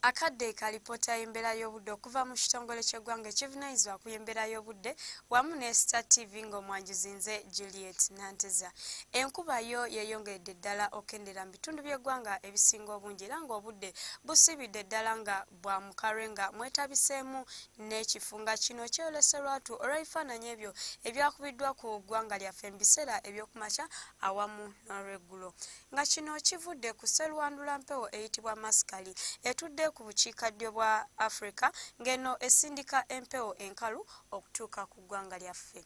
Akadde ka lipoota y'embeera y'obudde okuva mu kitongole ky'eggwanga ekivunaanyizibwa ku y'embeera y'obudde wamu ne Star TV ng'omwanjuzi nze Juliet Nanteza. Enkuba yo yeeyongeredde ddala okendera mu bitundu by'eggwanga ebisinga obungi era ng'obudde busiibidde ddala nga bwa mukalwe nga mwetabiseemu n'ekifu nga kino kyeyolese lwatu olw'ebifaananyi ebyo ebyakubiddwa ku ggwanga lyaffe mu biseera eby'okumakya awamu n'olweggulo. Nga kino kivudde ku sseluwandula mpewo eyitibwa Maskali etudde ku bukiikaddyo bwa Afrika ng'eno esindika empewo enkalu okutuuka ku ggwanga lyaffe.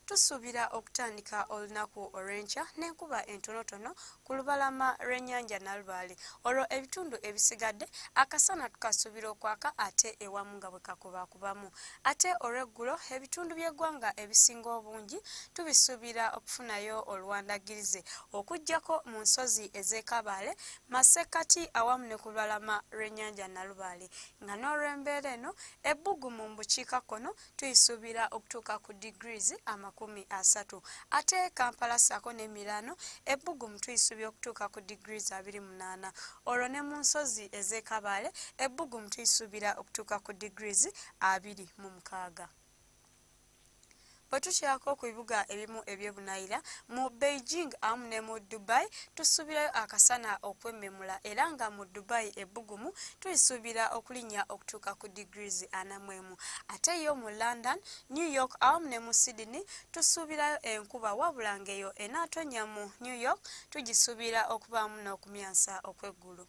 Tusuubira okutandika olunaku olw'enkya n'enkuba entonotono ku lubalama lw'ennyanja Nalubaale olwo ebitundu ebisigadde akasana tukasuubira okwaka ate ewamu nga bwe kakubakubamu. Ate olw'eggulo ebitundu by'eggwanga ebisinga obungi tubisuubira okufunayo oluwandagirize okuggyako mu nsozi ez'e Kabaale, masekkati awamu ne ku lubalama lw'ennyanja Nalubaale nga n'olw'embeera eno ebbugumu mu bukiikakkono tuyisuubira okutuuka ku degrees 30 ate Kampala ssaako n'emiraano ebbugumu tuyisuubira okutuuka ku degrees 28 olwo ne mu nsozi ez'e Kabaale ebbugumu tuyisuubira okutuuka ku degrees 26. Bwe tukyako ku bibuga ebimu eby'ebunayira mu Beijing awamu ne mu Dubai tusuubirayo akasana okwemmemula era nga mu Dubai ebbugumu tulisuubira okulinnya okutuuka ku degrees 41 ate yo mu London, New York awamu ne mu Sydney tusuubirayo enkuba wabula ng'eyo enaatonnya mu New York tugisuubira okubaamu n'okumyansa okw'eggulu.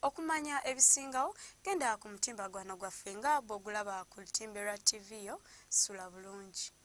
Okumanya ebisingawo genda ku mutimbagano gwaffe nga bw'ogulaba ku lutimbe lwa ttivi yo. Sula bulungi.